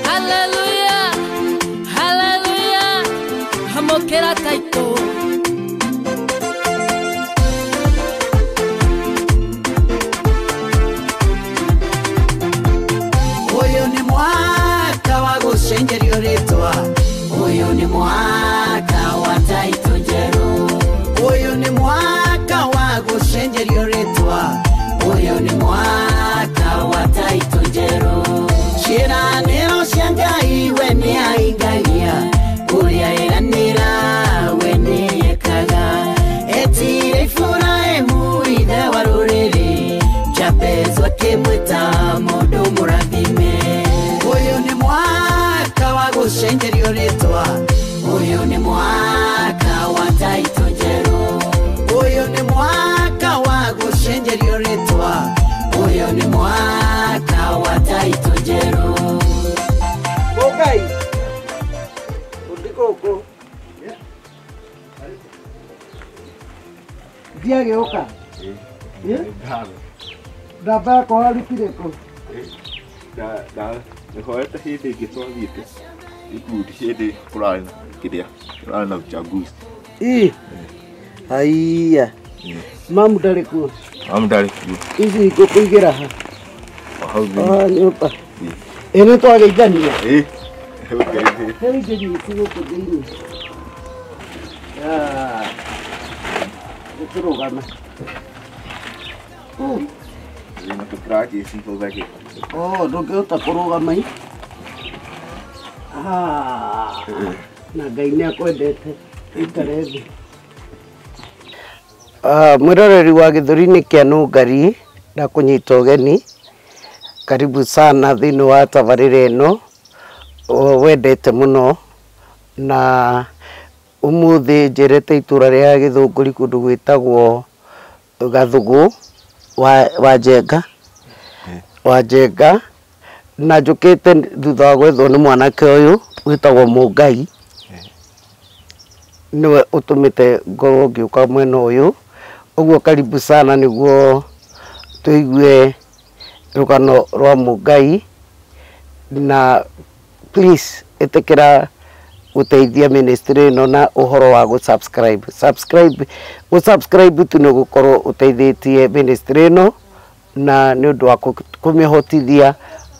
Hallelujah, hallelujah, amũkĩra taitũ. Ũyũ nĩ mwaka wa gũcenjerio rĩtwa, ũyũ nĩ mwaka wa taitũ njerũ. Ũyũ nĩ mwaka wa gũcenjerio rĩtwa, ũyũ nĩ mwaka wa taitũ njerũ. Ciĩranĩro cia Ngai we nĩahingagia, ũrĩa ĩranĩra we nĩekaga. Etire Iburahĩmu ithe wa rũrĩrĩ, Jabezu akĩmwĩta mũndũ mũrathime. Ũyũ nĩ mwaka wa gũcenjerio rĩtwa, ũyũ nĩ mwaka wa taitũ njerũ. Ũyũ nĩ mwaka wa gũcenjerio rĩtwa, ũyũ nĩ mwaka wa taitũ njerũ. Mũngai, ũthi gũkũ ndiagĩũka. Namba yakwa warutire kũ? Nĩhoete hĩndĩ ĩngĩ twathiĩte ikundi hĩndĩ kũrarĩ na kĩrĩa kũrarĩ na uchaguzi. Ĩ haiya, mamu ndarĩ kuo? Mamu ndarĩ kuo. Ici ngũkũigĩra ha? O hau thĩinĩ. O nyũmba ĩ nĩ twageithania. Ĩ, ũngeithie. Rĩu ingĩthiĩ ci gũkũ thĩinĩ. Nĩtũrũgame. Ĩno tũpractice hũthagĩra. Oh, ndũngĩhota kũrũgama i. Na Ngai nĩ akwendete, ikare thĩ. Mwĩroreri wa gĩthũri-inĩ kĩa Nũngari, ndakũnyita ũgeni. Karibu sana thĩinĩ wa tabarĩra ĩno wendete mũno, na ũmũthĩ njerete itũra rĩa Gĩthũngũri kũndũ gwĩtagwo Gathũgũ wa Njenga. Wa Njenga, na njũkĩte thutha wa gwethwo nĩ mwanake ũyũ wĩtagwo Mũngai. Nĩwe ũtũmĩte ngorwo ngĩũka mwena ũyũ. Ũguo karibu sana nĩguo tũigue rũgano rwa Mũngai, na please ĩtĩkĩra gũteithia ministry ĩno na ũhoro wa gũ-subscribe. Subscribe, gũ-subscribe tu nĩ gũkorwo ũteithĩtie ministry ĩno na nĩ ũndũ wa kũmĩhotithia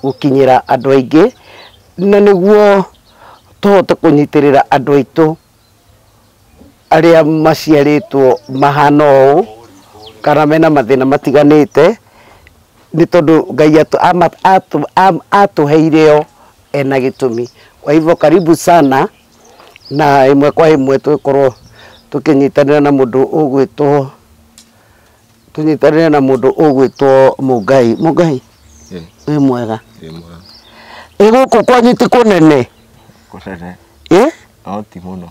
gũkinyĩra andũ aingĩ, na nĩguo tũhote kũnyitĩrĩra andũ aitũ arĩa maciarĩtwo mahana ũũ kana mena mathĩna matiganĩte, nĩ tondũ Ngai atũheire o ena gĩtũmi. Kwa hivyo karibu sana, na ĩmwe kwa ĩmwe tũgĩkorwo tũkĩnyitanĩra na mũndũ ũgwĩtwo, tũnyitanĩre na mũndũ ũgwĩtwo Mũngai. Mũngai, wĩ mwega? Wĩ mwega. Ĩ gũkũ kwanyu ti kũnene? Kũnene. Ĩ? No ti mũno.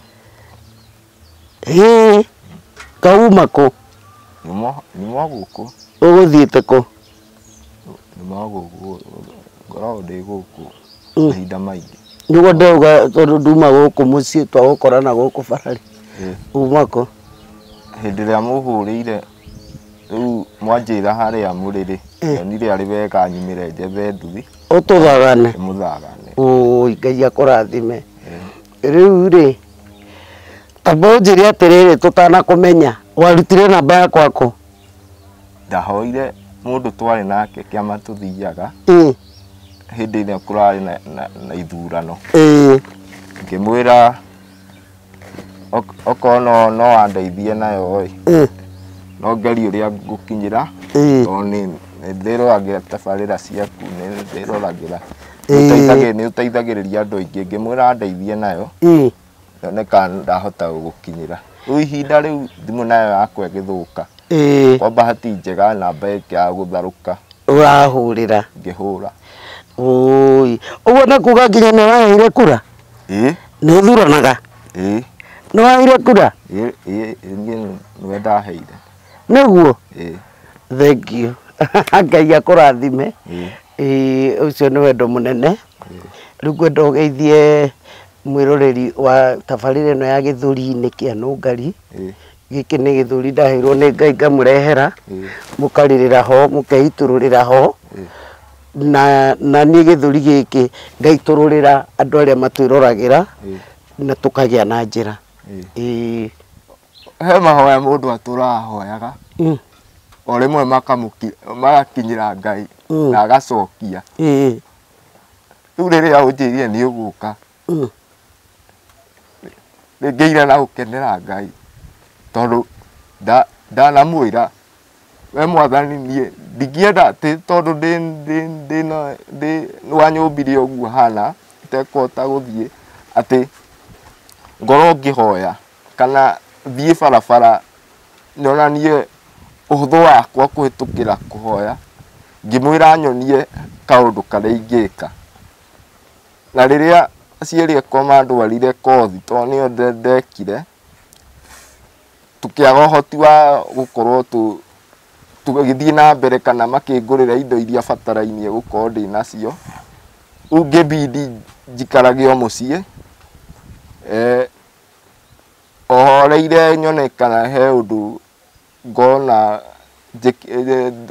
Ĩ, kauma kũ? Nyuma gũkũ. Ũgũthiĩte kũ? Nyuma gũkũ, ngoragwo ndĩ gũkũ mahinda maingĩ. Nĩguo ndauga tondũ nduma gũkũ mũciĩ twagũkorana gũkũ barari. Uma kũ? Hĩndĩ ĩrĩa mũhũrĩire rĩu mwanjĩra harĩa mũrĩrĩ, nyonire arĩ wega nyumĩre njethe nduthi. Ũtũthagane. Mũthagane. Ũi, Ngai akũrathime. Rĩu rĩ, tamba ũnjĩre atĩrĩrĩ tũtanakũmenya, warutire namba yakwa kũ? Ndahoire mũndũ twarĩ nake kĩama tũthiaga. Hĩndĩ ĩrĩa kũrarĩ na ithurano. Ngĩmwĩra okorwo no andeithie nayo ĩ, no ngerie ũrĩa ngũkinyĩra, tondũ nĩ ndĩroragĩra tabarĩra ciaku, nĩ ndĩroragĩra. Nĩ ũteithagĩrĩria andũ aingĩ, ngĩmwĩra andeithie nayo, nyone kana ndahota gũgũkinyĩra. Rĩu ihinda rĩu thimũ nayo yakwa ĩgĩthũka. Kwa bahati njega namba ĩkĩaga gũtharũka. Ũrahũrĩra? Ngĩhũra. Ũi, ũguo nĩ kuga nginya nĩ waheire kura? Ĩ. Nĩ ũthuranaga? Ĩ. Nĩ waheire kura? Ĩ, ĩ, niĩ nĩwe ndaheire. Nĩguo? Ĩ. Thank you. Ngai akũrathime. Ĩ. Ĩ, ũcio nĩ wendo mũnene. Rĩu ngwenda ũgeithie mwĩroreri wa tabarĩra ĩno ya Gĩthũri-inĩ kĩa Nũngari. Gĩkĩ nĩ gĩthũri ndaheirwo nĩ Ngai ngamũrehera, mũkarĩrĩra ho, mũkeitũrũrĩra ho. Na niĩ gĩthũri gĩkĩ ngaitũrũrĩra andũ arĩa matwĩroragĩra na tũkagĩa na njĩra. He mahoya mũndũ atũrahoyaga o rĩmwe magakinyĩra Ngai na agacokia. Rĩu rĩrĩa ũnjĩrire nĩ ũgũka nĩngĩire na gũkenera Ngai tondũ ndanamwĩra we mwathani niĩ ndingĩenda atĩ tondũ ndĩ wanyũmbire ũguo hana itekũhota gũthiĩ atĩ ngorwo ngĩhoya kana thiĩ barabara nyonanie ũhũthũ wakwa kũhĩtũkĩra kũhoya ngĩmwĩra nyonie kaũndũ karĩa ingĩka. Na rĩrĩa aciari akwa mandwarire kothi tondũ nĩo ndekire tũkĩaga ũhoti wa gũkorwo tũgĩthiĩ na mbere kana makĩngũrĩra indo iria batarainie gũkorwo ndĩ nacio. Rĩu ngĩbidi njikarage o mũciĩ ohoreire nyone kana he ũndũ ngona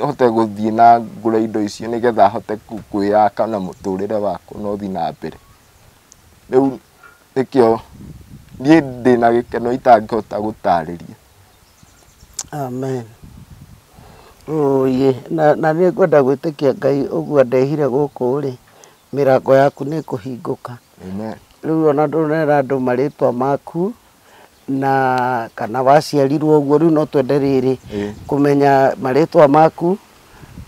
hote gũthiĩ na ngũre indo icio nĩgetha hote kwĩyaka na mũtũrĩre wakwa na ũthiĩ na mbere. Rĩu nĩkĩo niĩ ndĩna gĩkeno itangĩhota gũtarĩria. Amen. Oye, na nĩ ngwenda gwĩtĩkia Ngai ũguo andehire gũkũ rĩ, mĩrango yaku nĩ ĩkũhingũka. Amen. Rĩu ona ndũrera andũ marĩtwa maku na kana waciarirwo ũguo, rĩu no twende rĩrĩ kũmenya marĩtwa maku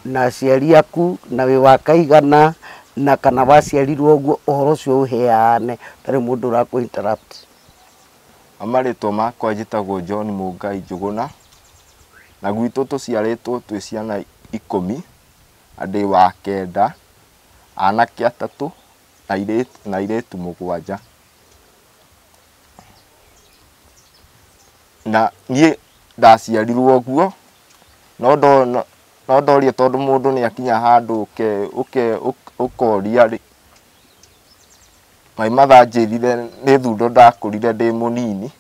na aciari aku na wĩ wa kaigana na kana waciarirwo ũguo, ũhoro ũcio ũheane ũtarĩ mũndũ ũrakũ interrupt. Marĩtwa makwa njĩtagwo John Mũngai Njũgũna na gwitũ tũciarĩtwo twĩ ciana 10 na ndĩ wa 9, anake 3 na airĩtu 7. Na niĩ ndaciarirwo ũguo no ndoria tondũ mũndũ nĩ akinya handũ ũkoria rĩ, mai mathanjĩrire nĩ thundo ndakũrire ndĩ mũnini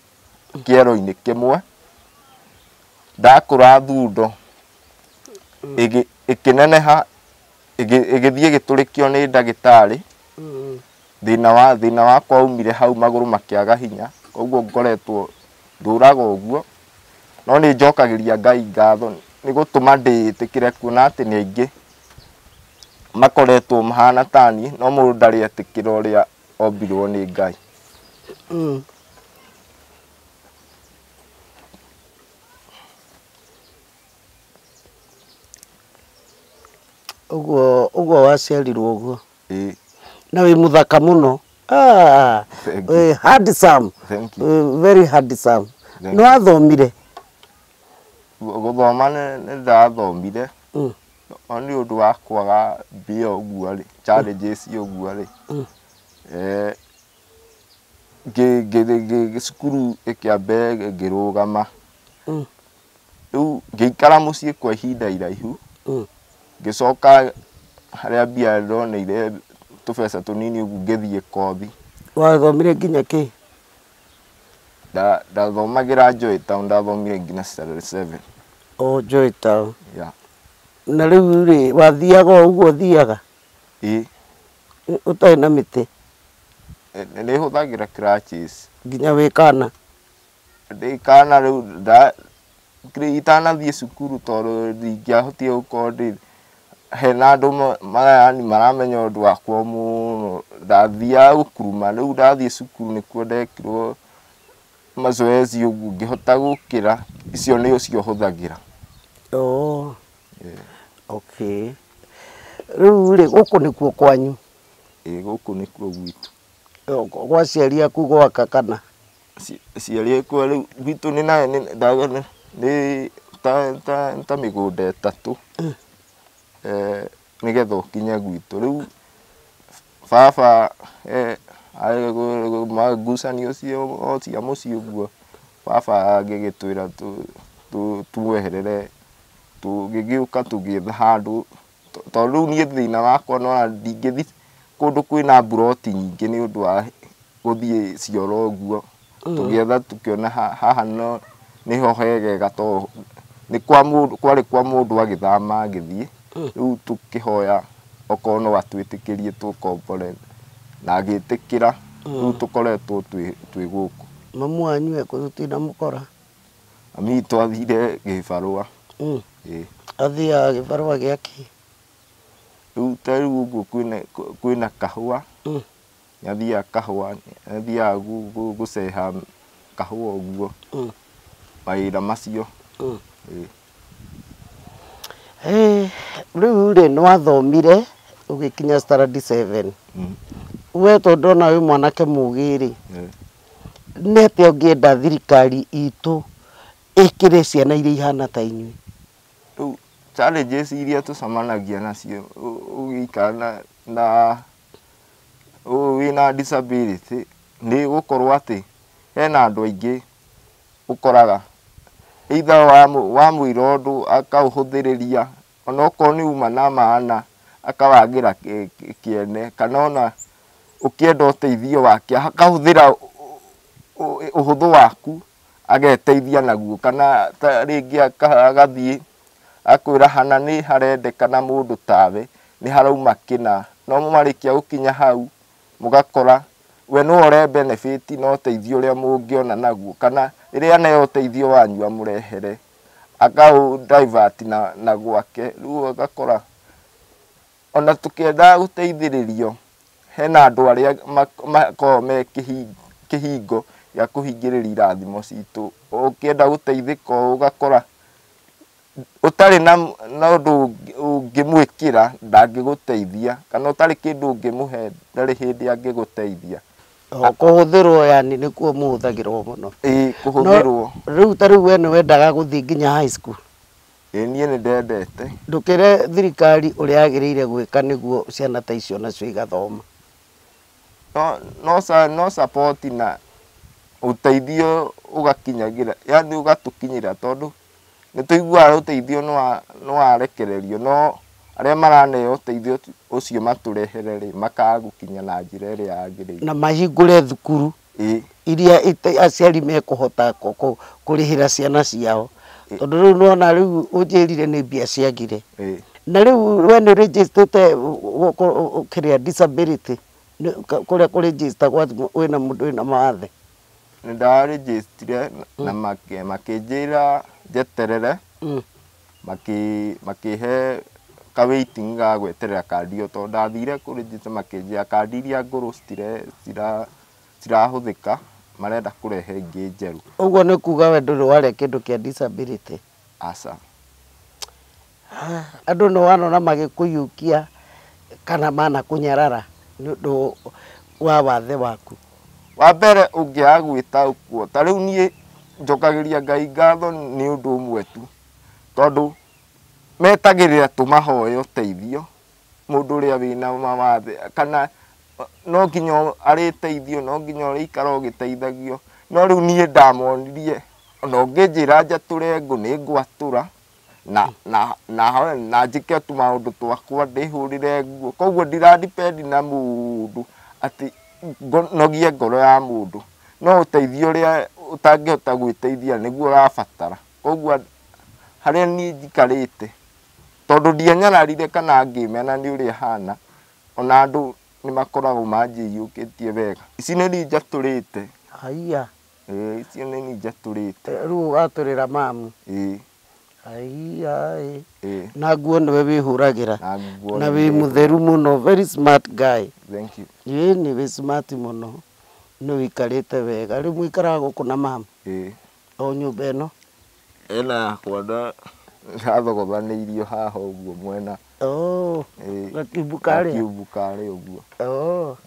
kĩero-inĩ kĩmwe. Ndakũra thundo ĩkĩneneha ĩgĩthiĩ ĩgĩtũrĩkio nĩ ndagĩtarĩ. Thĩna wakwa umire hau magũrũ makĩaga hinya, koguo ngoretwo ndũraga ũguo, no nĩ njokagĩria Ngai ngatho nĩ gũtũma ndĩĩtĩkĩre kuona atĩ nĩ aingĩ makoretwo mahana ta niĩ, no mũndũ ndarĩ etĩkĩra ũrĩa ombirwo nĩ Ngai. Ũguo waciarirwo ũguo. Na wĩ mũthaka mũno. Handsome. Very handsome. Nĩ wathomire? Gũthoma nĩ ndathomire no nĩ ũndũ wa kwaga mbia ũguo rĩ, challenges ũguo rĩ, cukuru ĩkĩamba ngĩrũgama. Rĩu ngĩikara mũciĩ kwa ihinda iraihu, ngĩcoka harĩa mbia ndoneire tũbeca tũnini ũguo ngĩthiĩ kothi. Wathomire nginya kĩ? Ndathomagĩra Joy Town, ndathomire nginya standard 7. Oh, Joy Town. Yeah. Na rĩu rĩ, wathiaga o ũguo ũthiaga? Ĩĩ. Ũtarĩ na mĩtĩ? Nĩ hũthagĩra crutches. Nginya wĩ kana? Ndĩ kana rĩu itanathiĩ cukuru tondũ ndingĩahotire gũkorwo ndĩ hena andũ yani maramenya ũndũ wakwa mũno. Ndathiaga gũkuruma, rĩu ndathiĩ cukuru nĩkuo ndekirwo mazoezi ũguo ngĩhota gũkĩra, icio nĩ cio hũthagĩra. Oh. Okay. Rĩu rĩ, gũkũ nĩkuo kwanyu? Ĩĩ, gũkũ nĩkuo gwitũ. Gwa aciari aku gwaka kana? Aciari akwa rĩu gwitũ nĩ ta mĩgũnda 3 nĩgetha ũkinye gwitũ. Rĩu baba ngucanio cia mũciĩ ũguo, baba agĩgĩtwĩra tumweherere, tũgĩgĩũka tũgĩetha handũ, tondũ rĩu niĩ thĩna wakwa no ndingĩthiĩ kũndũ kwĩna mburoti nyingĩ nĩ ũndũ wa gũthiĩ cioro ũguo. Tũgĩetha tũkĩona haha no nĩho hegega tondũ nĩ kwa mũndũ, kwarĩ kwa mũndũ agĩthama agĩthiĩ. Rĩu tũkĩhoya okorwo no atwĩtĩkĩrie tũkombore na agĩtĩkĩra rĩu tũkoretwo twĩ gũkũ. Mamu wanyu ekũ tũtinamũkora? Mami twathire gĩbarũa. Ĩĩ. Athiaga gĩbarũa gĩakĩ? Rĩu ta rĩu ũguo kwĩna kahũa. Nĩathiaga kahũa, nĩathiaga gũceha kahũa ũguo. Mawĩra macio. Ĩĩ. Rĩu rĩ nĩwathomire ũgĩkinya standard 7. We tondũ ndona wĩ mwanake mũgĩ rĩ, nĩ atĩa ũngĩenda thirikari itũ ĩkĩre ciana iria ihana ta inyuĩ? Rĩu challenges iria tũcemanagia nacio ũgĩikara na wĩna disability nĩ gũkorwo atĩ hena andũ aingĩ ũkoraga either wamwĩra ũndũ akaũhũthĩrĩria onokorwo nĩ uma na maana akawagĩra kĩene kana ona ũkĩenda ũteithio wake akahũthĩra ũhũthũ waku ageteithia naguo kana rĩngĩ agathiĩ akwĩra hana nĩ harendekana mũndũ tawe nĩ harauma kĩna no marĩkia gũkinya hau mũgakora we no ũre benefit no ũteithio ũrĩa mũngĩona naguo kana rĩrĩa aneo ũteithio wanyu amũrehere akaũ divert na gwake rĩu ũgakora ona tũkĩendaga gũteithĩrĩrio hena andũ arĩa makoragwo me kĩhingo gĩa kũhingĩrĩria irathimo citũ ũkĩenda gũteithĩka ũgakora ũtarĩ na ũndũ ũngĩmwĩkĩra ndangĩgũteithia kana ũtarĩ kĩndũ ũngĩmũhe ndarĩ hĩndĩ angĩgũteithia. Kũhũthĩrwo yani nĩkuo mũhũthagĩrwo mũno. Ĩĩ kũhũthĩrwo. Rĩu ta rĩu we nĩwendaga gũthiĩ nginya high school? Ĩĩ niĩ nĩndendete. Ndũkĩre thirikari ũrĩa yagĩrĩire gwĩka nĩguo ciana ta icio nacio igathoma. No support na ũteithio ũgakinyagĩra yani ũgatũkinyĩra tondũ nĩtũiguaga ũteithio nĩwarekererio no arĩa maraneo ũteithio ũcio matũrehere rĩ makaga gũkinya na njĩra ĩrĩa yagĩrĩire. Na mahingũre thukuru iria aciari mekũhota kũrĩhĩra ciana ciao tondũ rĩu nĩwona rĩu ũnjĩrire nĩ mbia ciagire. Na rĩu we nĩ registrĩte kĩrĩa disability kũrĩa kũregister gwa wĩna mũndũ wĩna mawathe? Nĩndarĩnjĩstire na makĩnjĩra njeterere makĩhe ka waiting ga gweterera kandi ĩyo tondũ ndathire kũregister makĩnjĩra kandi iria ngũrũ cirahũthĩka marenda kũrehe ingĩ njerũ. Ũguo nĩ kuga we ndũrĩ warĩa kĩndũ kĩa disability? Aca. Andũ nĩ wanona magĩkũiyũkia kana manakũnyarara nĩ ũndũ wa wathe waku? Wa mbere ũngĩaga gwĩtaũkwo ta rĩu niĩ njokagĩria Ngai ngatho nĩ ũndũ ũmwe tu tondũ metagĩrĩra tũmahoe ũteithio mũndũ ũrĩa wĩna mawathe kana no nginya arĩteithio no nginya ũrĩikara ũgĩteithagio no rĩu niĩ ndamonirie ona ũngĩnjĩra njatũre ngũ nĩ ngwatũra na njĩke tũmaũndũ twakwa ndĩhũrĩre nguo koguo ndira depend na mũndũ atĩ nogie ngoro ya mũndũ no ũteithio ũrĩa ũtangĩhota gwĩteithia nĩguo ũrabatara koguo harĩa niĩ njikarĩte tondũ ndianyararire kana ngĩmena nĩ ũrĩa hana ona andũ nĩ makoragwo manjĩiyũkĩtie wega. Ici nĩ niĩ njatũrĩte. Haiya. Ĩĩ icio nĩ niĩ njatũrĩte. Rĩu ũgatũrĩra mamu? Ĩĩ. Haiya ĩ. Na nguo nĩwe wĩhũragĩra? Na Na wĩ mũtheru mũno, very smart guy. Thank you. Ĩĩ nĩ wĩ smart mũno nĩ wĩikarĩte wega. Rĩu mũikaraga gũkũ na mamu? Ĩĩ. O nyũmba ĩno? Ĩna yakwa ndathogothanĩirio haha ũguo mwena. Oh, gakiumbu karĩa? Gakiumbu karĩa ũguo. Oh.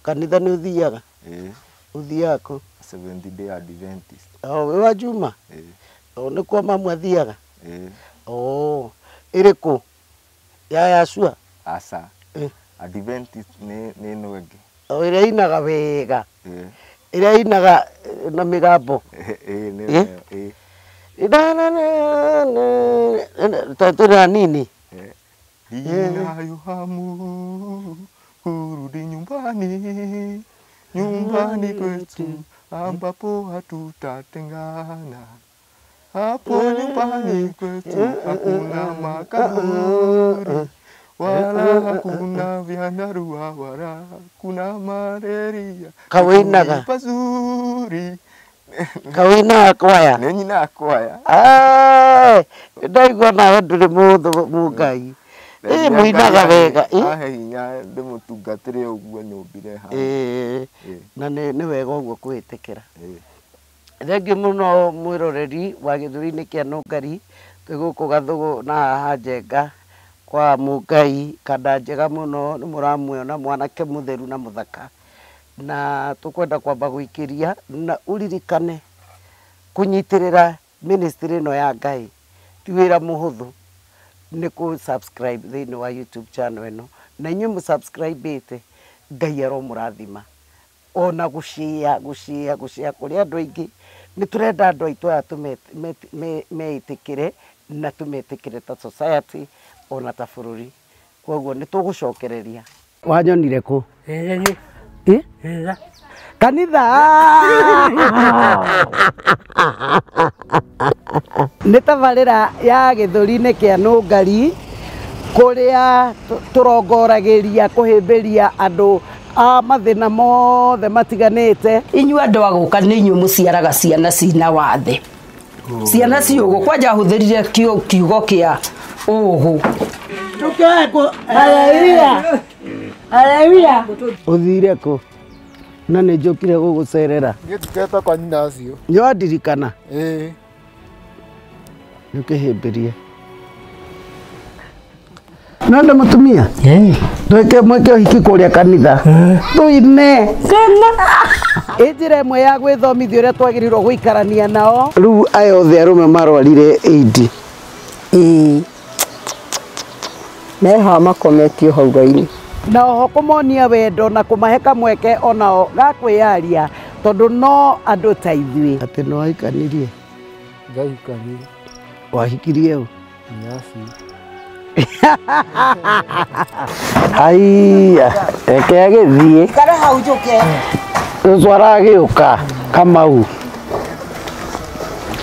Kanitha nĩ ũthiaga? Ĩĩ. Ũthiaga kũ? Seventh Day Adventist. Oh, wĩ wa Juma? Ĩĩ. Oh, nĩkuo mamu athiaga? Ĩĩ. Oh, ĩrĩkũ? Ya Yashua? Aca. Adventist nĩ ĩno ĩngĩ. Oh, ĩrĩa ĩinaga wega. Ĩĩ. Ĩrĩa ĩinaga na mĩgambo. Ĩĩ nĩ ĩyo. Ĩĩ. Tũrĩ nini. Ninayo hamu kurudi nyumbani, nyumbani kwetu ambapo hatutatengana. Hapo nyumbani kwetu hakuna makaburi Wala hakuna vyandarua wala kuna malaria. Kawinaga. Pazuri. Kawinaga kwaya. Nĩ nyinaga kwaya. Ndaigua nawe ndũrĩ mũhũthũ Mũngai. Mũinaga wega. Ahe hinya ndĩmũtungatĩre ũguo nyũmbire haha. Na nĩ wega ũguo kwĩtĩkĩra. Thengiũ mũno mwĩroreri wa gĩthũri-inĩ kĩa Nũngari, twĩ gũkũ Gathũgũ na haha Njenga kwa Mũngai, kanda njega mũno nĩ mũramuona mwanake mũtheru na mũthaka. Na tũkwenda kwamba gũikĩria na ũririkane kũnyitĩrĩra ministry ĩno ya Ngai ti wĩra mũhũthũ, nĩ kũ subscribe thĩinĩ wa YouTube channel ĩno, na inyuĩ mũ subscribe ĩte Ngai aromũrathima. Ona gũshare gũshare gũshare kũrĩ andũ aingĩ, nĩ tũrenda andũ aitũ aya meĩtĩkĩre na tũmetĩkĩre ta society ona ta bũrũri. Koguo nĩ tũgũcokereria. Wanyonire kũ? Kanitha. Nĩ tabarĩra ya gĩthũri-inĩ kĩa Nũngari kũrĩa tũrongoragĩria kũhĩmbĩria andũ a mathĩna mothe matiganĩte. Inyuĩ andũ a gũka nĩ inyuĩ mũciaraga ciana cina wathe, ciana ciũgũ. Kwanja hũthĩrire kiugo kĩa ũgũ. Haleluya. Ũthire kũ? Na nĩ njũkire gũgũcerera. Niĩ ndiketa kwa nyina acio. Nĩ wandirikana? Ĩĩ. Nĩ ũkĩhĩmbĩrie. No nĩ mũtumia? Twĩke mwĩke ũhiki kũrĩa kanitha. Tũine. Ĩ njĩra ĩmwe ya gwĩthomithia ũrĩa twagĩrĩirwo gũikarania nao. Rĩu aya othe arũme marwarire AIDS. Ĩĩ. Meha makometio hau raini. Na oho kũmonia wendo na kũmahe kamweke onao ga kwĩyaria tondũ no andũ ta ithuĩ. Atĩ nĩ wahikanirie? Ndahikanirie. Wahikirie ũ? Nyaci. Haiya, reke agĩthiĩ. Ikara hau njũke. Cũcũ aragĩũka. Kamau.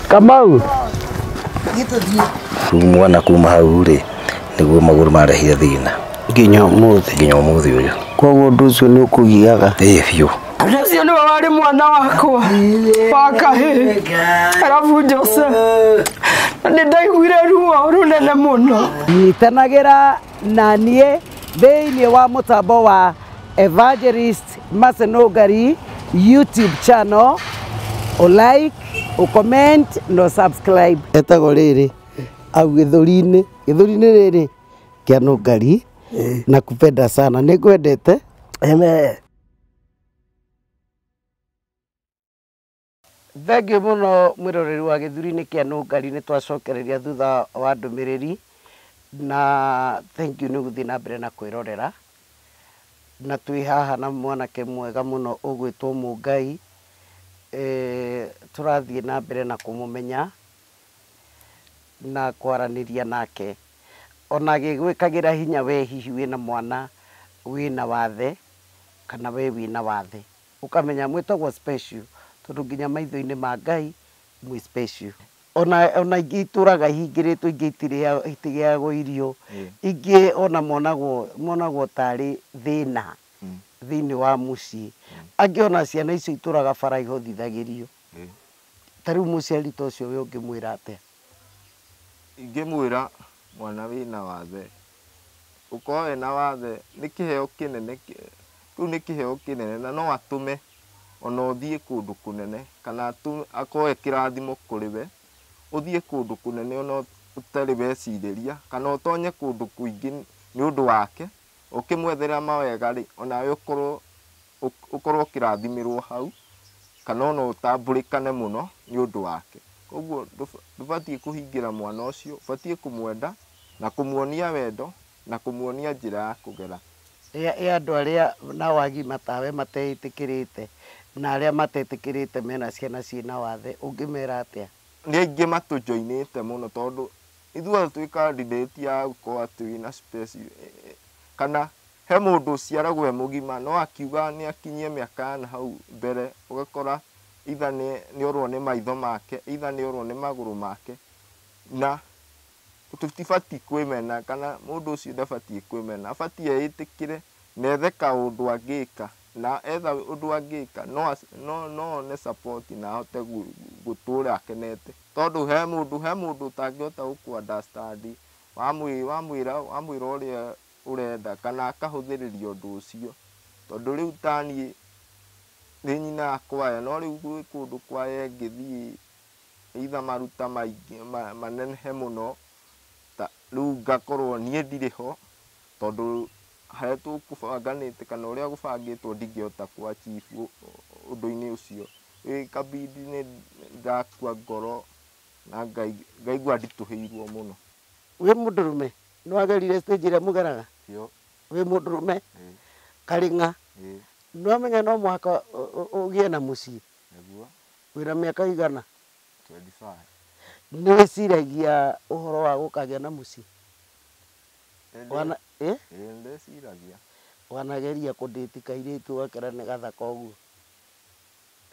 Kamau. Gĩtũthiĩ. Rĩu mwana kuma hau rĩ, nĩguo magũrũ marehire thĩna. Nginya ũmũthĩ. Nginya ũmũthĩ ũyũ. Koguo ũndũ ũcio nĩ ũkũgiaga? Ĩĩ biũ. Ũcio nĩwe warĩ mwana wakwa wa kahĩĩ, arabu Jose. Na nĩ ndaiguire ruo rũnene mũno. Nyitanagĩra na niĩ thĩinĩ wa mũtambo wa Evangelist Mercy Nũngari YouTube channel, o like, o comment na subscribe. Etagwo rĩrĩ au gĩthũri-inĩ, gĩthũri-inĩ rĩrĩ kĩa Nũngari, na kupenda sana, nĩ ngwendete. Amen. Thengiũ mũno mwĩroreri wa gĩthũri-inĩ kĩa Nũngari, nĩ twacokereria thutha wa ndũmĩrĩri, na thank you nĩ gũthiĩ na mbere na kwĩrorera. Na twĩ haha na mwanake mwega mũno ũgwĩtwo Mũngai. Tũrathiĩ na mbere na kũmũmenya na kwaranĩria nake, ona agĩgwĩkagĩra hinya we hihi wĩna mwana wĩna wathe kana we wĩna wathe, ũkamenya mwĩtagwo special tondũ nginya maitho-inĩ ma Ngai mwĩ special. Ona ingĩ itũraga ihingĩrĩtwo, ingĩ itigĩagwo irio, ingĩ ona monagwo tarĩ thĩna thĩinĩ wa mũciĩ. Angĩ ona ciana icio itũraga bara ihothithagĩrio. Ta rĩu mũciari ta ũcio we ũngĩmwĩra atĩa? Ingĩmwĩra mwana wĩna wathe, ũkorwo wĩna wathe nĩ kĩheo kĩnene, kĩu nĩ kĩheo kĩnene na no atũme ona ũthiĩ kũndũ kũnene, kana akorwo e kĩrathimo kũrĩ we, ũthiĩ kũndũ kũnene ona ũtarĩ wecirĩria, kana ũtonye kũndũ kũingĩ nĩ ũndũ wake, ũkĩmwethera mawega rĩ, onawe ũkorwo ũkĩrathimĩrwo hau, kana ona ũtambũrĩkane mũno nĩ ũndũ wake. Koguo ndũbatiĩ kũhingĩra mwana ũcio, ũbatiĩ kũmwenda na kũmuonia wendo na kũmuonia njĩra ya kũgera. Ĩ andũ arĩa nao agima tawe mateĩtĩkĩrĩte na arĩa matetĩkĩrĩte mena ciana ciĩna wathe, ũngĩmera atĩa? Nĩ aingĩ matũjoinĩte mũno tondũ ithuothe twĩ candidate ya gũkorwo atĩ wĩna space, kana he mũndũ ũciaragwo e mũgima no akiuga nĩ akinyie mĩaka ya nahau mbere, ũgakora either nĩ orwo nĩ maitho make, either nĩ orwo nĩ magũrũ make, na Tũtibatiĩ kwĩmena kana mũndũ ũcio ndabatiĩ kwĩmena, abatiĩ eĩtĩkĩre na ethe kaũndũ angĩka, na etha ũndũ angĩka no one support na ahote gũtũra akenete. Tondũ he mũndũ ũtangĩhota gũkũ understand wamwĩra ũrĩa ũrenda kana akahũthĩrĩria ũndũ ũcio. Tondũ rĩu ta niĩ nĩ nyinaga kwaya, no rĩu gwĩ kũndũ kwaya ĩngĩthiĩ either maruta maingĩ manenehe mũno, rĩu ngakorwo niĩ ndirĩ ho tondũ harĩa tũkũbanganĩte kana ũrĩa gũbangĩtwo ndingĩhota kũ achieve ũndũ-inĩ ũcio. Ĩkabidi nĩ ndakua ngoro na ngaigua nditũhĩirwo mũno. Wĩ mũndũrũme nĩ wagerire stage ĩrĩa mũgeraga? Wĩ mũndũrũme karĩng'a nĩ wamenya no mũhaka ũgĩe na mũciĩ? Wĩna mĩaka igana? 25. Nĩ wĩciragia ũhoro wa gũkagĩa na mũciĩ? Ndĩciragia. Wanageria kũndĩti kairĩtu ũgakera nĩ gathaka ũguo?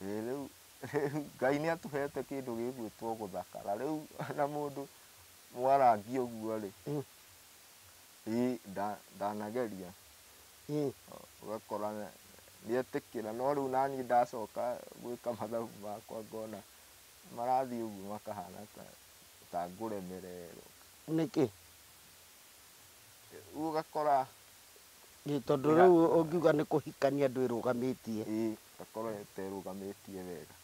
Rĩu Ngai nĩ atũhete kĩndũ gĩgwĩtwo gũthakara. Rĩu na mũndũ mwarangi ũguo rĩ, ndanageria ũgakora nĩetĩkĩra, no rĩu naniĩ ndacoka gwĩka mathabu makwa ngona marathiĩ ũguo makahana ta ngũremererwo. Nĩkĩ? Rĩu ũgakora tondũ rĩu ũngiuga nĩ kũhikania ndwĩrũgamĩtie. Ngakorwo ĩterũgamĩtie wega.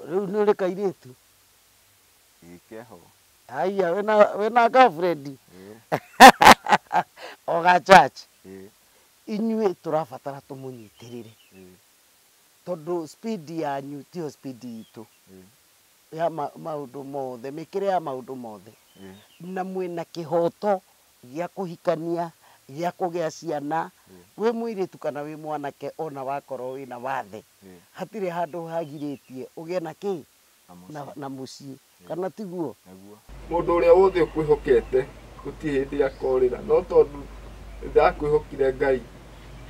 Rĩu nĩ ũrĩ kairĩtu? Keho. Haiya, wĩna girlfriend? O ga church? Inyuĩ tũrabatara tũmũnyitĩrĩre tondũ speed yanyu tiyo speed itũ ya maũndũ mothe, mĩkĩre ya maũndũ mothe, na mwĩna kĩhoto gĩa kũhikania, gĩa kũgĩa ciana. Wĩ mũirĩtu kana wĩ mwanake ona wakorwo wĩna wathe, hatirĩ handũ hagirĩtie ũgĩe na kĩ na mũciĩ, kana tiguo? Mũndũ ũrĩa wothe ũkwĩhokete gũtirĩ hĩndĩ akorĩra, no tondũ ndakwĩhokire Ngai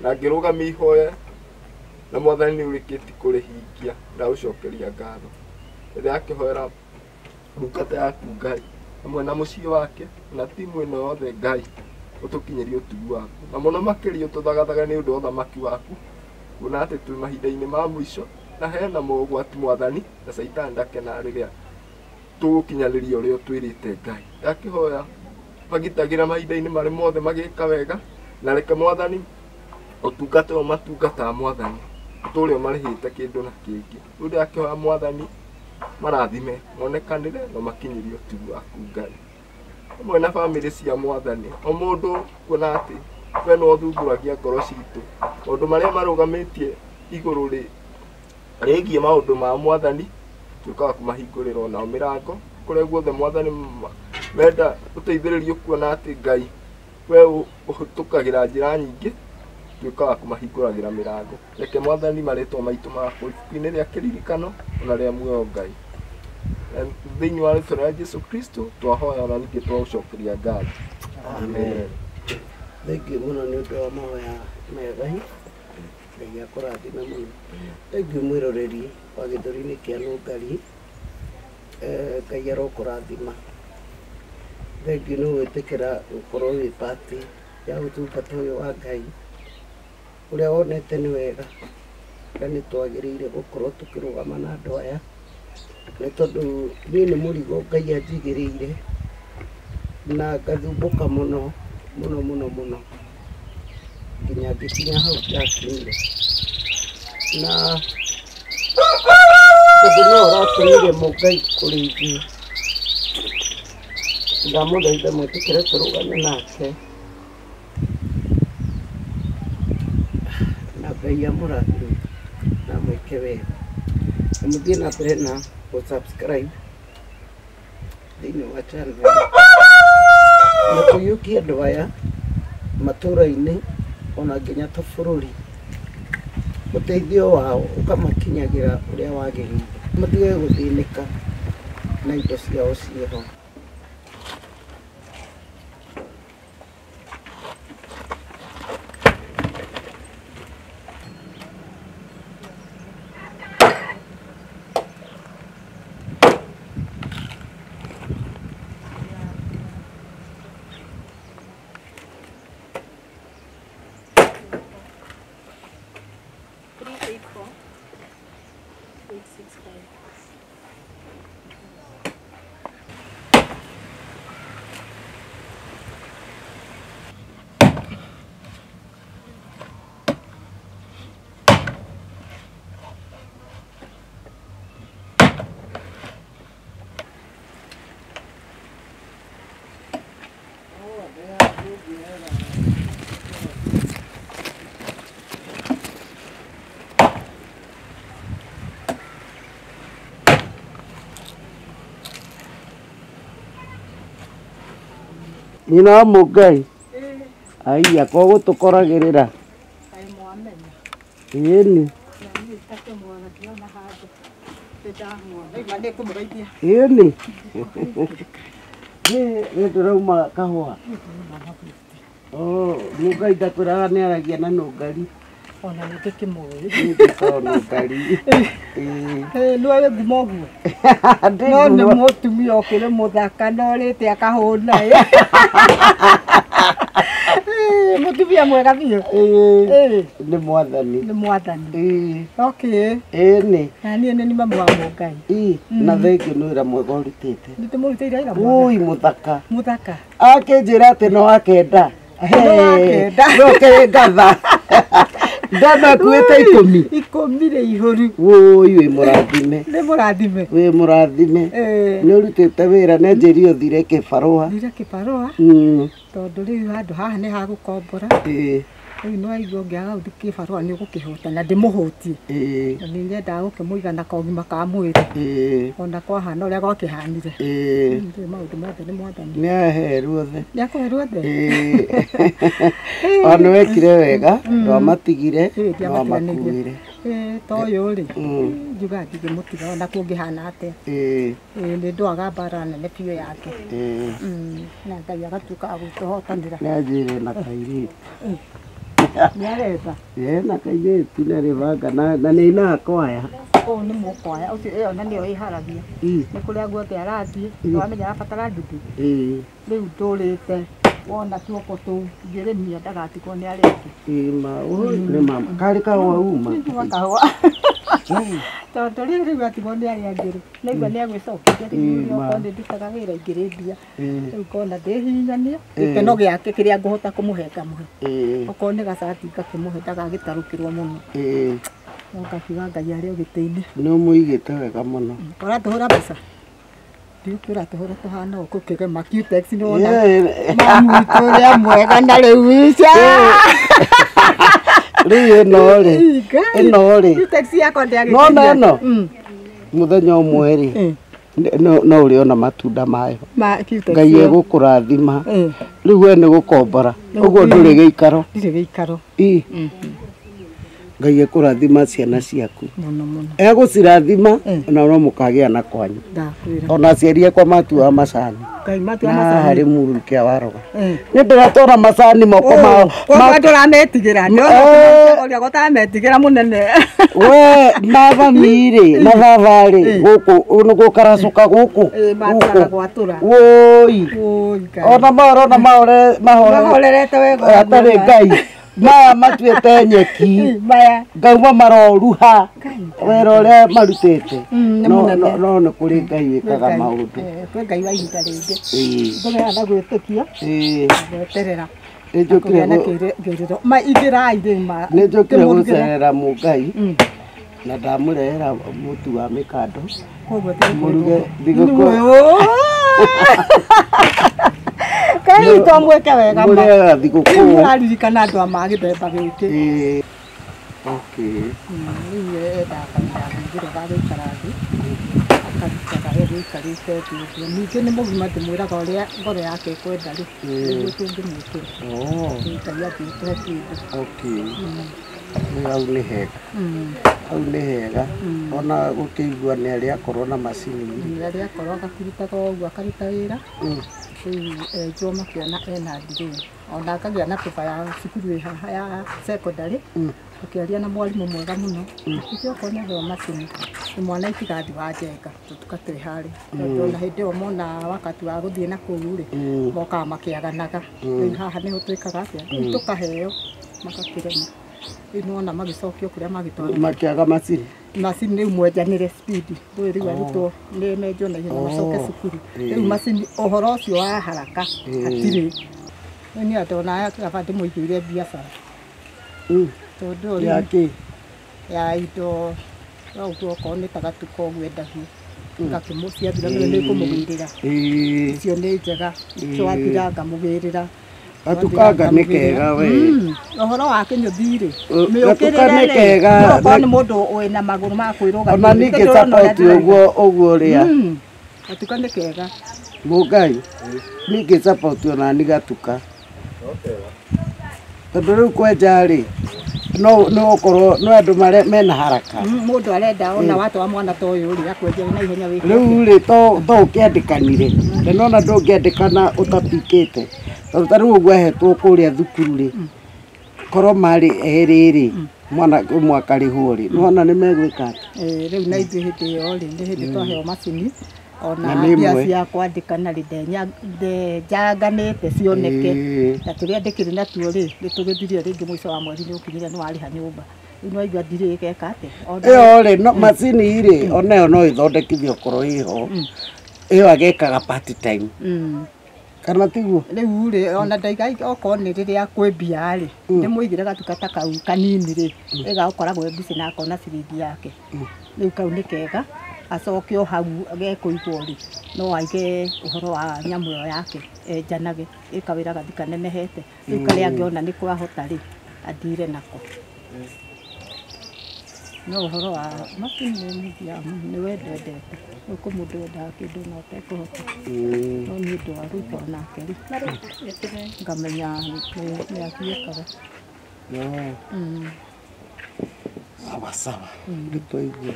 na ngĩrũgamia ihoya na Mwathani nĩ ũrĩkĩtie kũrĩhingia, ndagũcokeria ngatho. Ndĩrakĩhoera ndungata yaku Ngai hamwe na mũciĩ wake na timu ĩno yothe Ngai ũtũkinyĩrie ũtugi waku, na mũno makĩria ũtũthagathaga nĩ ũndũ wa ũthamaki waku, kuona atĩ twĩ mahinda-inĩ ma mũico na hena mogwati Mwathani, na Caitani ndakena rĩrĩa tũgũkinyanĩria ũrĩa ũtwĩrĩte Ngai. Ndakĩhoya magitagĩra mahinda-inĩ marĩ mothe magĩka wega, na reke Mwathani ũtungata ũyũ matungataga Mwathani ũtũre ũmarĩhĩte kĩndũ na kĩngĩ. Rĩu ndĩrakĩhoya Mwathani marathime monekanĩre na makinyĩrie ũtugi waku Ngai, hamwe na bamĩrĩ cia Mwathani. O mũndũ kuona atĩ we nĩwe ũthuthuragia ngoro citũ, maũndũ marĩa marũgamĩtie igũrũ rĩgiĩ maũndũ ma Mwathani tuĩkaga kũmahingũrĩra onao mĩrango kũrĩa guothe Mwathani menda ũteithĩrĩrio, kuona atĩ Ngai we ũhĩtũkagĩra njĩra nyingĩ, tuĩkaga kũmahingũragĩra mĩrango. Reke Mwathani marĩtwa maitũ makwo ibuku-inĩ rĩa kĩririkano ona rĩa muoyo Ngai. Thĩinĩ wa rĩtwa rĩa Jesu Kristo twahoya ona ningĩ twagũcokeria ngatho. Amen. Thengiũ mũno nĩ ũndũ wa mahoya mega, Ngai akũrathime mũno. Thengiũ mwĩroreri wa gĩthũri-inĩ kĩa Nũngari, Ngai arokũrathima. Thengiũ nĩ gwĩtĩkĩra gũkorwo wĩ part ya ũtungata ũyũ wa Ngai ũrĩa wonete nĩ wega, na nĩ twagĩrĩire gũkorwo tũkĩrũgama na andũ aya, nĩ tondũ niĩ nĩ mũrigo Ngai anjigĩrĩire na ngathumbũka mũno mũno mũno mũno nginya ngĩkinya hau ndakinyire, na tondũ no ũratũmire Mũngai kũrĩ ithuĩ, ndamũthaitha mwĩtĩkĩre tũrũgame nake na Ngai amũrathime na amwĩke wega. Na mũthiĩ na mbere na gũ-subscribe thĩinĩ wa channel na tũiyũkie andũ aya matũra-inĩ ona nginya ta bũrũri, ũteithio wao ũkamakinyagĩra ũrĩa wagĩrĩire, matige gũthĩnĩka na indo ciao ciĩho. Nyina wa Mũngai. Aiya koguo tũkoragĩrĩra. Ĩni. Ĩni. Nĩ ndĩrauma kahũa. Oh, Mũngai ndakwĩraga nĩ aragia na nũngari. Ona nĩ ndĩkĩmũĩ. Nĩ nũngari. Nĩwe wĩ ngumo ũguo. No nĩ mũtumia ũkĩrĩ mũthaka na ũrĩte akahũna. Mũtumia mwega biũ. Nĩ mwathani. Nĩ mwathani. Okay. Ĩni. Na niĩ nĩ mamu wa Mũngai. Na thengiũ nĩ wĩra mwega ũrutĩte. Nĩ ndĩmũrutĩire wĩra mwega. Ũi mũthaka. Mũthaka. Akĩnjĩra atĩ no akenda. No akenda. No kĩrĩ ngatha. Ndona akuĩte 10. 10 rĩ ihũru. Ũi wĩ mũrathime. Nĩ mũrathime. Wĩ mũrathime. Nĩ ũrutĩte wĩra nĩ njĩri ũthire kĩbarũa. Thire kĩbarũa. Tondũ rĩu handũ haha nĩ hagũkombora. Rĩu nĩ waigua ũngĩaga gũthiĩ kĩbarũa nĩ ũgũkĩhũta na ndĩmũhũtie. Na nĩ nyendaga gũkĩmũiga na kogima ka mwĩrĩ. Ona kwahana ũrĩa gwakĩhanire. Rĩu maũndũ mothe nĩ mwathani. Nĩ ahe ruothe. Nĩ akũhe ruothe. O nĩ wekire wega, ndwamatigire, ndwamakuire. Ta ũyũ rĩ, njugaga ndingĩmũtiga ona kũngĩhana atĩa. Nĩ ndwaga mbara nene biũ yake. Na Ngai agatuĩka wa gũtũhotanĩra. Nĩ anjĩre na kairĩtu. Nĩ aretha. Ena kairĩtu nĩ arĩbanga na nĩ ainaga kwaya. Ũũ nĩ mũkwaya ũcio ĩyo na nĩyo ĩharagia. Nĩ kũrĩa guothe arathiĩ, nĩwamenya arabatara nduthi. Rĩu ndũrĩte wona tuoko tũu ngĩrĩmia ndagatigwo nĩ arĩa angĩ. Ma nĩ ma karĩ kahũa uma. Nĩ kahũa. Tondũ rĩu rĩu atigwo nĩ arĩa angĩ rĩ, naigua nĩ agwĩcokeria rĩu okorwo nĩ ndutaga wĩra ingĩrĩ mbia. Rĩu ngona ndĩhihinyania gĩkeno gĩake kĩrĩa ngũhota kũmũhe ngamũhe. Okorwo nĩ gacati ngakĩmũhe ndagagĩtarũkĩrwo mũno. No ngakiuga Ngai arĩ o gĩtĩ-inĩ. Nĩ ũmũigĩte wega mũno. Ũratũhũra mbica? Ndiũkĩra tũhũra tũhana ũũ kũkĩgema Cutex nĩ wona mamu witũ ũrĩa mwega na rĩu ica. Rĩu ĩno rĩ, ĩno rĩ. Cutex yakwa ndĩagĩkinya. Nona ĩno? Mũthenya ũmwe rĩ, no ũrĩona matunda mayo. Ngai egũkũrathima. Rĩu we nĩ gũkombora. Ũguo ndũrĩ gĩikaro. Ndirĩ gĩikaro. Ngai ekũrathima ciana ciaku. Mũno mũno. Egũcirathima na no mũkagĩa na kwanyu. Ona aciari akwa matuaga macani. Ngai matuaga macani. Na harĩ mũruke wa roga. Nĩ ndĩratwara macani moko mao. Koguo ndũrametigĩra. Ũrĩa gũtametigĩra mũnene. We mathami rĩ na baba rĩ gũkũ nĩ gũkaracũka gũkũ. Matũraga gwatũra. Wũi. Ona marona mahorerete wega. Hatarĩ Ngai. Maya matuĩte nyeki. Maya. Ngauma maroruha. Wĩra ũrĩa marutĩte. No nĩ kũrĩ Ngai wĩkaga maũndũ. Kwĩ Ngai wa ihinda rĩngĩ. Ndũgĩaga na gwĩtĩkia. Gweterera. Ma ingĩrai rĩu ma. Nĩ njũkire gũcerera Mũngai. Na ndamũrehera mũtu wa mĩkando. Mũruge thigũkũ. Kai twamwĩke wega ma. Mũrĩaga thigũkũ. Rĩu mũraririkana andũ a magĩthemba gĩkĩ. Okay. Rĩu endaga kahinda kangĩrĩ ga gũikara thĩ. Akarutaga egũikarĩte thĩ ũguo. Ningĩ nĩ mũgima ndĩmwĩraga ũrĩa ngoro yake ĩkwenda rĩ. Nĩguo tũngĩmwĩkĩra. Ngai angĩtũhe kĩndũ. Okay. Hau nĩ hega. Hau nĩ hega. Ona gũkĩigua nĩ arĩa akorwo na macini. Arĩa akorwo agakĩrutaga ũguo akaruta wĩra. Rĩu enjwo makĩona ena ndirĩ. Ona akagĩa na paper ya cukuru ĩ haha ya secondary. Tũkĩaria na mwarimũ mwega mũno. Akiuga okorwo nĩ aheo macini mwana itigathi wa njenga tũtuka twĩ harĩ. Tondũ ona hĩndĩ ĩyo mona wakati wa gũthiĩ na kũu rĩ mokaga makĩaganaga. Rĩu haha nĩho twĩkaga atĩa? Rĩu tũkaheo magakĩrema. Rĩu nĩwona magĩcokio kũrĩa magĩtwara. Makĩaga macini. Macini rĩu mwenjanĩre speed. Rĩu rĩu arutwo nĩ menjwo na ihenya macoke cukuru. Rĩu macini ũhoro ũcio wa haraka hatirĩ. Rĩu niĩ ndona kaba ndĩmũigĩire biacara. Tondũ Ya kĩ? Ya indo no ũguo okorwo nĩ ta gatuka ũguo endagia. Ngakĩmũciathira nĩ kũmũgĩrĩra. Icio nĩ njega. Twathira ngamũgĩrĩra. Gatukanga nĩ kega we. Ũhoro wa kĩnyũthi rĩ. Gatuka nĩ kega. Okorwo nĩ mũndũ wĩna magũrũ ma kwĩrũgamia. Ona ningĩ support ũguo ũguo ũrĩa. Gatuka nĩ kega. Mũngai ningĩ support ona ni gatuka tondũ rĩu kwenja rĩ no no ũkorwo no andũ mare mena haraka Mũndũ arenda ona watwa mwana ta ũyũ rĩ akwenja na ihenya wĩke rĩu rĩ to ũkĩandĩkanire na nona ndũngĩandĩkana ũtapikĩte tondũ ta rĩu ũguo ahetwo kũrĩa thukuru rĩ korwo marĩ erĩ rĩ mwana ũmwe akarĩhwo rĩ nĩwona nĩ megwĩka atĩa? Rĩu na ithuĩ hĩndĩ ĩyo rĩ nĩ hĩndĩ twaheo macini ona Na nĩ mbia ĩmwe. cia kwandĩkana rĩ ndenjanganĩte cioneke na tũrĩa ndĩkĩrĩ natuo rĩ nĩ tũgĩthirie rĩngĩ mũico wa mweri nĩ ũkinyire nĩ warĩha nyũmba rĩu nĩ waigua ndirĩ ĩgeka atĩa Ĩyo rĩ no macini rĩ ona ĩyo no ĩthondekithio korwo ĩho ĩyo agekaga part time kana tiguo rĩu rĩ ona ndaiga okorwo nĩ rĩrĩa kwĩ mbia rĩ ndĩmũigĩre gatuka ta kau kanini rĩ ĩgagũkoragwo e busy na akona ciringi yake rĩu kau nĩ kega acoke o hau gekũigwo rĩ no aige ũhoro wa nyamũ ĩyo yake enjanage ĩ kawĩra gathi kanenehete rĩu karĩa angĩona nĩ kwahota rĩ athire nako no ũhoro wa macini nĩ mũthia nĩ wendo endete rĩu kũ mũndũ wendaga kĩndũ na ũtekũhota no nĩ ũndũ wa gũikara nake rĩ ngamenya nĩ athiĩkaga Sawa sawa nĩ twaigua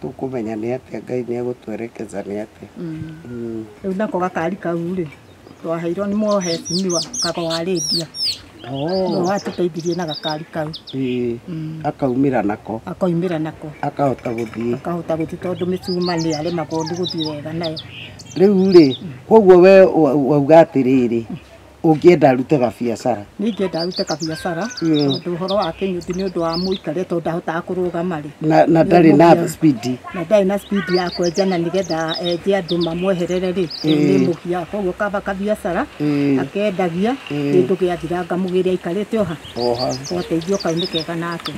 tũkũmenya nĩ atĩa Ngai nĩ egũtwerekeza nĩ atĩa rĩu nako gakari kau rĩ twaheirwo nĩ mwohecimiwa kago wa rĩndia no watũteithirie na gakari kau akaumĩra nako akoimĩra nako akahota gũthiĩ akahota gũthiĩ tondũ mĩcuma nĩ aremagwo nĩ gũthiĩ wega nayo rĩu rĩ koguo we wauga atĩrĩrĩ ũngĩenda arute gabiacara ningĩenda arute kabiacara tondũ ũhoro wa kĩnyuthi nĩ ũndũ wa mũikarĩre tondũ ndahotaga kũrũgama rĩ na ndarĩ na speed na ndarĩ na speed ya kwenjana nĩgetha enje andũ mamweherere rĩ nĩ mũgia koguo kaba kabiacara akendagia kĩndũ gĩathira ngamũgĩre aikarĩte o ha o hau gateithio kau nĩ kega nake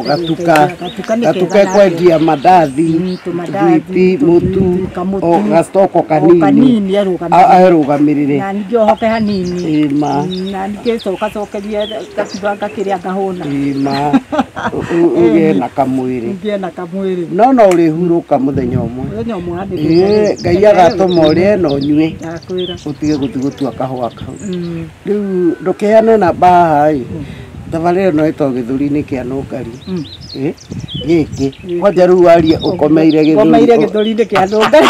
gatuka gatuka nĩ kega gatuka nake kwendia mandathi tũmandathi, thwiti mũtu kamũtu, o gastoko o kanini kanini arũgamĩrĩre na ningĩ ohoke hanini ĩma na ningĩ coka cokerie gakibanga kĩrĩa ngahũna ĩma ũgĩe na kamwĩrĩ ngĩe na kamwĩrĩ no no ũrĩhurũka mũthenya ũmwe mũthenya ũmwe Ĩĩ, Ngai agatũma ũrĩe na ũnyue ndakwĩra ũtige gũthiĩ gũtua kahũa kau rĩu ndũkĩheane namba haha ĩ thabarĩ ĩno ĩtagwo gĩthũri-inĩ kĩa nũngari gĩkĩ kwanja rĩu warie ũkomeire ngomeire gĩthũri gĩthũri-inĩ kĩa nũngari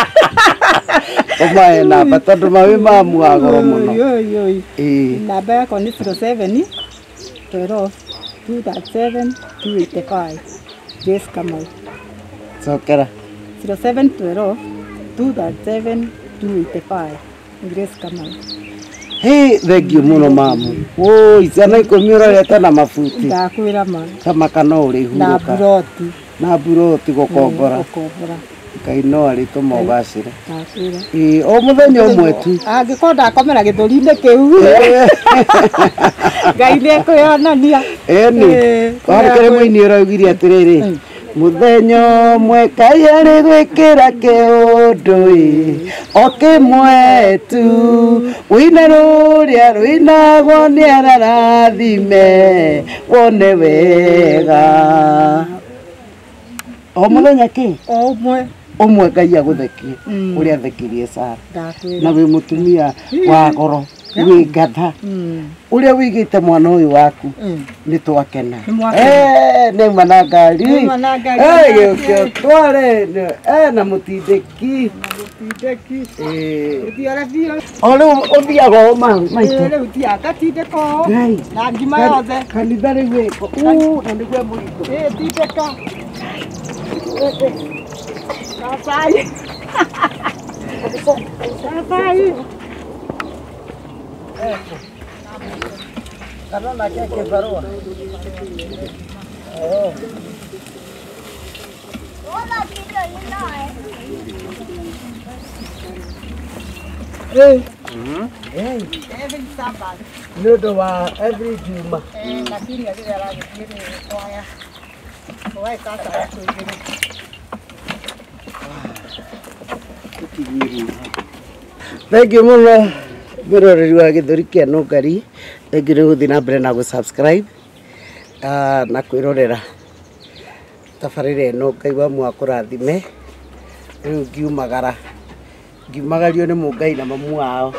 ũmahe namba tondũ mawĩ mamu wa goro mũno Oi, oi, oi. Namba yakwa nĩ 07 12 237 285 Grace Kamau cokera 07 12 237 285 Grace Kamau Hĩ, thengiũ mũno mamu woi ciana ikũmi ũrorete na mabuti ndakwĩra ma camaka no na ũrĩhurũka buroti na buroti gũkombora gũkombora Ngai no arĩtũma ũgacĩre ndakwĩra Ĩĩ, o mũthenya ũmwe tu angĩkorwo ndakomera gĩthũri-inĩ kĩu Ngai nĩ ekwĩyonania ĩni warĩ kĩrĩ mũini ũraugire atĩrĩrĩ mũthenya ũmwe Ngai arĩ gwĩkĩra kĩũndũ ĩ o kĩmwe tu wĩine rũrĩa rũinagwo nĩ ararathime wone wega o mũthenya kĩ o ũmwe ũmwe Ngai agũthekie ũrĩa athekirie Sara na wĩ mũtumia wa goro wĩ ngatha ũrĩa wĩigĩte mwana ũyũ waku nĩ twakena nĩauma na ngari Nĩauma na ngari. Gĩũke ũtware na mũtindĩki o rĩu ũthiaga o maitũ rĩu thiaga ngatindĩka ũũ Ngai. na ngima yothe kanitha rĩu ĩko na nĩguo mũritũ tindĩka Papai. Papai. Kana nake kĩbarũa nĩ ũndũ wa every Juma Lakini rĩrĩa aragĩthiĩ rĩ kwaya ũgagĩka thabatũ igĩrĩ Thengiũ mũno mwĩroreri wa gĩthũri kĩa nũngari thengiũ nĩ gũthiĩ na mbere na gũ subscribe na kwĩrorera tabarĩra ĩno Ngai wa mwakũrathime rĩu ngiumagara Ngiumagario nĩ Mũngai na mamu wao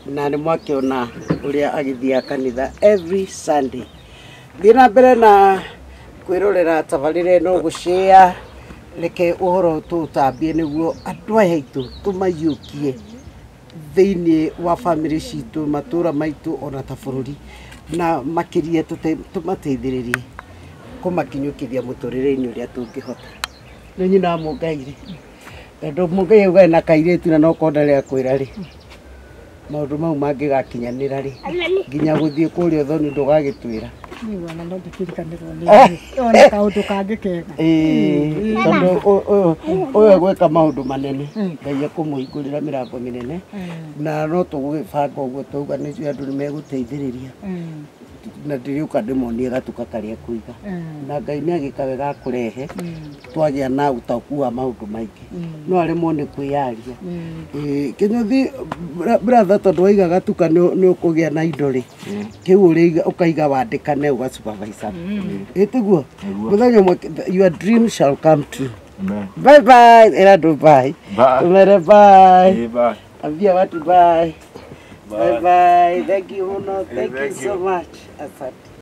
na nĩ mwakĩona ũrĩa agĩthiaga kanitha every Sunday. Thiĩ na mbere na kwĩrorera tabarĩra ĩno gũshare, reke ũhoro tũũtambie nĩguo andũ aya aitũ tũmaiyũkie thĩinĩ wa bamĩrĩ citũ, matũra maitũ ona ta bũrũri, na makĩria tũmateithĩrĩrie kũmakinyũkithia mũtũrĩre-inĩ ũrĩa tũngĩhota. Nĩ nyina wa Mũngai rĩ, tondũ Mũngai auga ena kairĩtu na no korwo ndarĩ akwĩra rĩ, maũndũ mau mangĩgakinyanĩra rĩ, nginya gũthiĩ kũrĩa ũthoni ndũgagĩtwĩra. Niĩ ona no ndikirikanĩrwo nĩ ona kaũndũ kangĩ kega. Ĩĩ, tondũ ũyũ egwĩka maũndũ manene, Ngai ekũmũhingũrĩra mĩrango mĩnene, na no tũgũgĩbanga ũguo twauga nĩ andũ nĩ megũteithĩrĩria, na ndĩrĩũka ndĩmonie gatuka karĩa kũiga, na Ngai nĩ agĩka wega akũrehe twagĩa na ũtaũku wa maũndũ maingĩ, no aremwo nĩ kwĩyaria. Kĩnyũthi brother, tondũ waiga gatuka nĩ ũkũgĩa na indo rĩ, kĩu ũrĩiga ũkaiga wandĩkane ũga supervisor. Ĩ tiguo? Mũthenya ũmwe your dream shall come true. Amen. Bye bye. Era bye. Bye. Tumere bye. Bye. Ambia watu bye. Bye. Bye bye. Thank you muno. Thank you Thank so you. much. Asante.